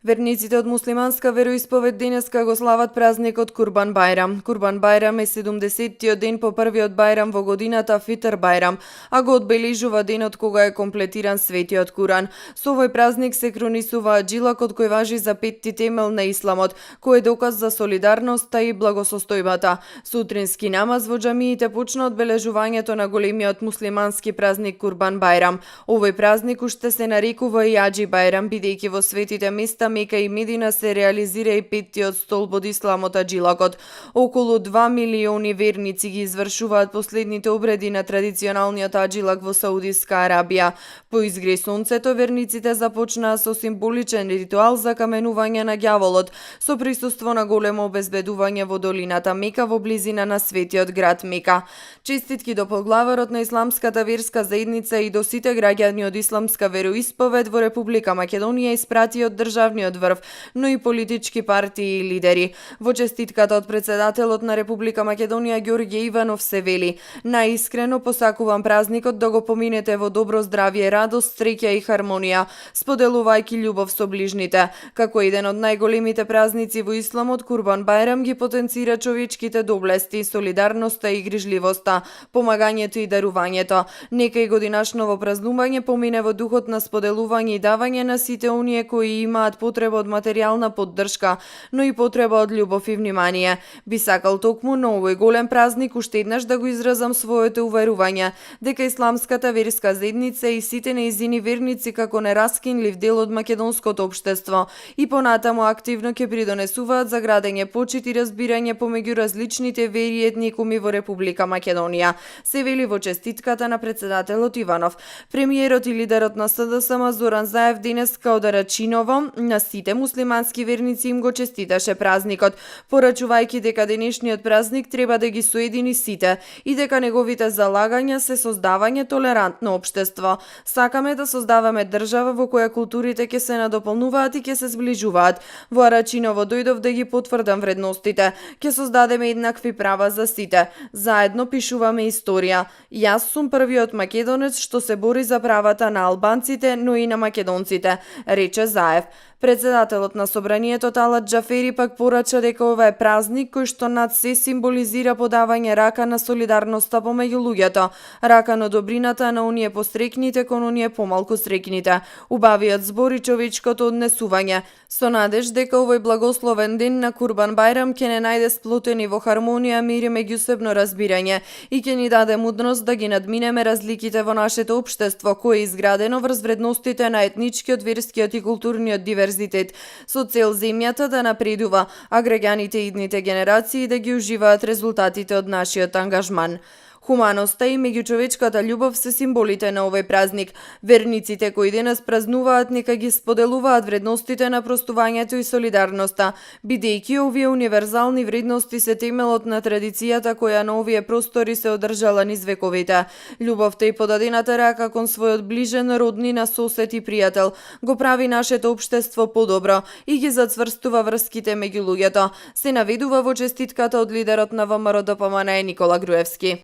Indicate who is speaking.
Speaker 1: Верниците од муслиманска вероисповед денеска го слават празникот Курбан Бајрам. Курбан Бајрам е 70-тиот ден по првиот бајрам во годината Фитр Бајрам, а го одбележува денот кога е комплетиран светиот Куран. Со овој празник се кронисува джилакот кој важи за петти темел на исламот, кој е доказ за солидарноста и благосостојбата. Сутрински намаз во џамиите почна одбележувањето на големиот муслимански празник Курбан Бајрам. Овој празник уште се нарекува и Аџи Бајрам, бидејќи во светите места Мека и Медина се реализира и петтиот столб од исламот Аджилакот. Околу 2 милиони верници ги извршуваат последните обреди на традиционалниот Аджилак во Саудиска Арабија. По изгре сонцето, верниците започнаа со символичен ритуал за каменување на ѓаволот, со присуство на големо обезбедување во долината Мека во близина на светиот град Мека. Честитки до поглаварот на исламската верска заедница и до сите граѓани од исламска вероисповед во Република Македонија испрати од државниот врв, но и политички партии и лидери. Во честитката од председателот на Република Македонија Ѓорѓе Иванов се вели: најискрено посакувам празникот да го поминете во добро здравје, радост, среќа и хармонија, споделувајќи љубов со ближните. Како еден од најголемите празници во исламот, Курбан Бајрам ги потенцира човечките доблести, солидарноста и грижливоста, помагањето и дарувањето. Нека и годинашново празнување помине во духот на споделување и давање на сите оние кои имаат потреба од материјална поддршка, но и потреба од љубов и внимание. Би сакал токму на овој голем празник уште еднаш да го изразам своето уверување дека исламската верска заедница и сите нејзини верници како нераскинлив дел од македонското општество и понатаму активно ќе придонесуваат за градење почит и разбирање помеѓу различните вери и етникуми во Република Македонија, се вели во честитката на председателот Иванов. Премиерот и лидерот на СДСМ Зоран Заев денеска од Арачиново на сите муслимански верници им го честиташе празникот, порачувајќи дека денешниот празник треба да ги соедини сите и дека неговите залагања се создавање толерантно општество. Сакаме да создаваме држава во која културите ќе се надополнуваат и ќе се сближуваат. Во Арачиново дојдов да ги потврдам вредностите. Ќе создадеме еднакви права за сите. Заедно пишуваме историја. Јас сум првиот македонец што се бори за правата на албанците, но и на македонците, рече Заев. Председателот на собранието Талат Џафери пак порача дека ова е празник кој што над се символизира подавање рака на солидарноста помеѓу луѓето, рака на добрината на оние пострекните кон оние помалку стрекните, убавиот збор и човечкото однесување, со надеж дека овој благословен ден на Курбан Бајрам ќе не најде сплотени во хармонија, мир и меѓусебно разбирање и ќе ни даде мудрост да ги надминеме разликите во нашето општество кое е изградено врз вредностите на етничкиот, верскиот и културниот диверзитет, со цел земјата да напредува, а граѓаните и идните генерации да ги уживаат резултатите од нашиот ангажман. Хуманоста и меѓучовечката љубов се символите на овој празник. Верниците кои денес празнуваат нека ги споделуваат вредностите на простувањето и солидарноста, бидејќи овие универзални вредности се темелот на традицијата која на овие простори се одржала низ вековите. Љубовта и подадената рака кон својот ближен, роднина, сосед и пријател го прави нашето општество подобро и ги зацврстува врските меѓу луѓето, се наведува во честитката од лидерот на ВМРО ДПМН Никола Груевски.